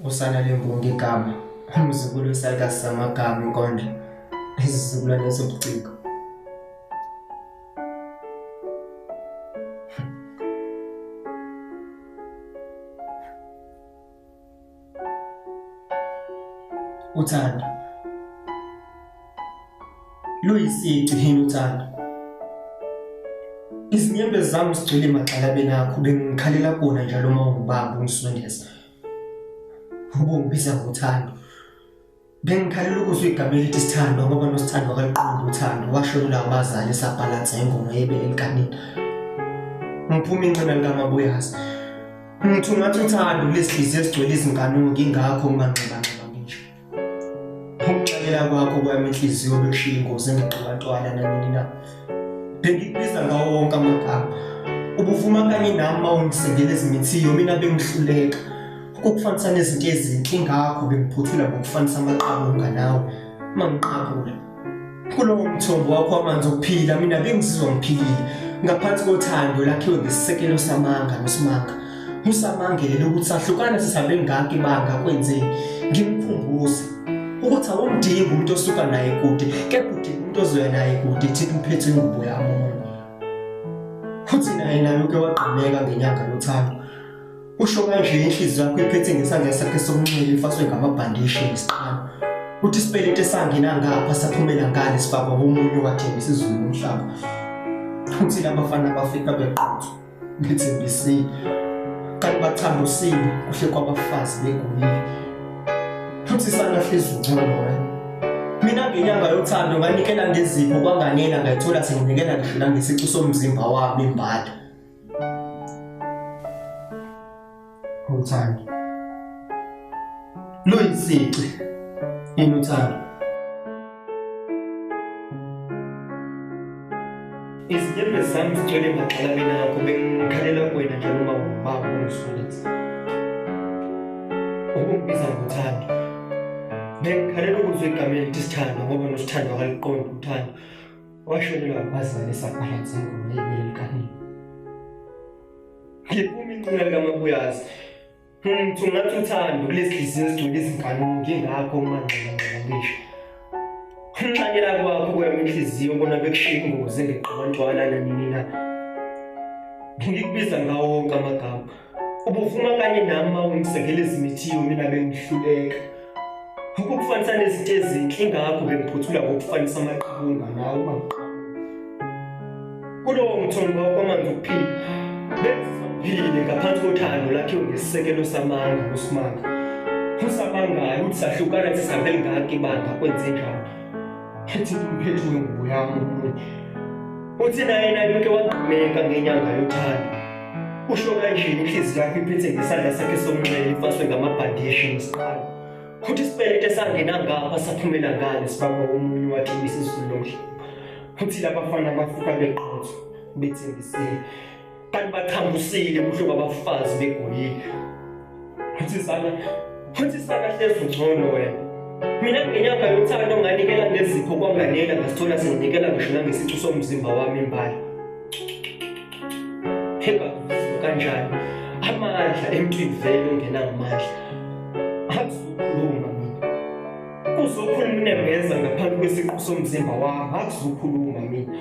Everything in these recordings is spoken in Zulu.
Usana lwembongi igama, umzukulu wesalukazi samagama inkondlo, isizukulwane sobuciko. Uthando luyisici yini uthando? Izinyembezi zami zigcwele emagxalabeni akho, bengikhalela kona njalo uma ungibamba ungisondeza. Ubungibiza ngothando. Bengikhalela ukuzwa igama elithi sithandwa ngoba nosithandwa akaliqondi uthando. Washonelwa abazali esabhalansa ingoma yebele likanina. Ngiphuma inxeba likamabuyazi. Ngithungatha uthando kulesi hliziyo esigcwele izinkanuko ingakho ngimanxebanxeba ngisho. Ukuxakela kwakho kwami inhliziyo bekushiya ingozi engeqiwantwana nanini na. Bengikubiza ngawo wonke amagama. Ubuvuma kanye nami uma ungisengela ezimithiyo mina bengihluleka. Ukukufanisa nezinto ezinhle ingakho bengiphuthula ngokufanisa amaqabunga nawe uma ngiqabula. Kulowo mthombo wakho wamanzi okuphila mina bengizizwa ngiphilile ngaphansi kothando lakhiwe ngesisekelo samanga nosimanga. Usamangele ukuthi sahlukana sisabe ngaka ibanga kwenzeni ngimkhumbuze ukuthi awumdingi umuntu osuka naye kude kepha udinga umuntu ozoya naye kude thina umphethe ingubo yami omunye. Futhi naye naye uke wagqameka ngenyanga yothando. Usho kanje inhliziyo yakho iphethe ngesandla sakhe sokunxele ifaswe ngamabhandishi nesiqalo. Uthi isipeleti esangena ngapha saphumela ngale sifakwa komunye owathembisa izulu nomhlaba. Uthi labafana bafika beqotho bethembisile. Kanti bachambusile kuhle kwabafazi beguyile. Futhi sanahlezi ungcono wena. Mina ngenyanga yothando nganikela ngezipho kwanganela ngayithola senginikela ngisho nangesicu somzimba wami imbala. Uthando luyisici yini uthando? Izinyembezi zami zigcwele emagxalabeni akho, bengikhalela kuwena njalo uma ungibamba ungisundisa. Ukungibiza ngothando. Bengikhalela ukuzwa igama elithi sithandwa ngoba nosithandwa akaliqondi uthando. Washonelwa abazali esabhalansa ingoma yebele likanini. Ngiphuma inqina likamabuyazi. Ngithungatha uthando kulezi hliziyo ezigcwele izinkanuko ingakho ngimanxebanxeba ngisho. Unxanyela kwakho kwami inhliziyo bona bekushiya ingozi engeqabantwana nanini na. Ngikubiza ngawo wonke amagama. Ubuvuma kanye nami uma ungisekela ezimithiyo mina bengihluleka. Ukukufanisa nezinto ezinhle ingakho bengiphuthula ngokufanisa amaqabunga nawe uma ngiqhamuka. Kulowo mthombo wakho wamanzi okuphila bengiphile ngaphansi kothando lakhiwe ngesisekelo samanga nosimanga. Usamangayo ukuthi sahlukana sisabe lingaka ibanga kwenze njani. Ethi umphethu wengubo yami omunye. Uthi naye naye uke wagqumeka ngenyanga yothando. Usho kanje inhliziyo yakho iphethe ngesandla sakhe somnxele ifaswe ngamabhandishi nesiqalo. Futhi isipeleti esangena ngapha saphumela ngale sibamba omunye wathembisa izulu nomhlaba. Futhi labafana bafuka beqotho bethembisile. Kanti bachambusile kuhle kwabafazi begoyile. Futhi sana futhi sana hlezi ungcono wena. Mina ngenyanga yothando nganikela ngezipho kwanganela ngasithola senginikela ngisho nangesicu somzimba wami imbala. Engakuzwa kanjani amandla emntwini vele ongenamandla. Akuzukhuluma mina. Kuzokhuluma unembeza ngaphansi kwesiqu somzimba wami, akuzukhuluma mina.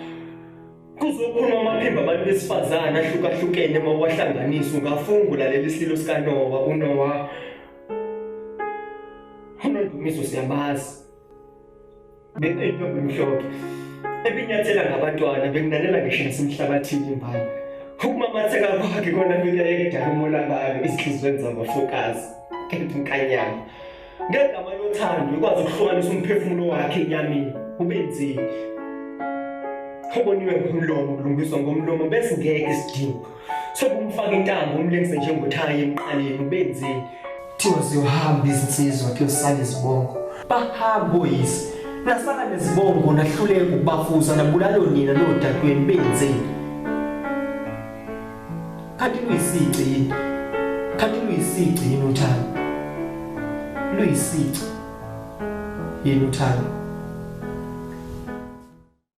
Kuzokhuluma amaphimbo abantu besifazane ahlukahlukene uma uwahlanganisa ungafunga ulalela isililo sikaNowa, uNowa. UNondumiso siyamazi. Bekuyintombi emhlophe ebinyathela ngabantwana bekunanela ngisho nasemhlabathini imbala. Ukumamatheka kwakhe kona bekuyaye kudala umonakalo ezinhliziyweni zabafokazi. Kepha inkanyana. Ngegama lothando ikwazi ukuhlukanisa umphefumulo wakhe enyameni ube nzima. Uboniwe ngomlomo kulungiswa ngomlomo bese ngeke isidingo. Sokumfaka intambo umlengise njengothayi emqaleni ubenzeni. Kuthiwa ziyohamba izinsizwa kuyosala izibongo. Bahamba oyise. Nasala nezibongo nahluleka ukubafuza nabulala onina nodadewenu benzeni. Kanti luyisici yini? Kanti luyisici yini uthando? Luyisici yini uthando?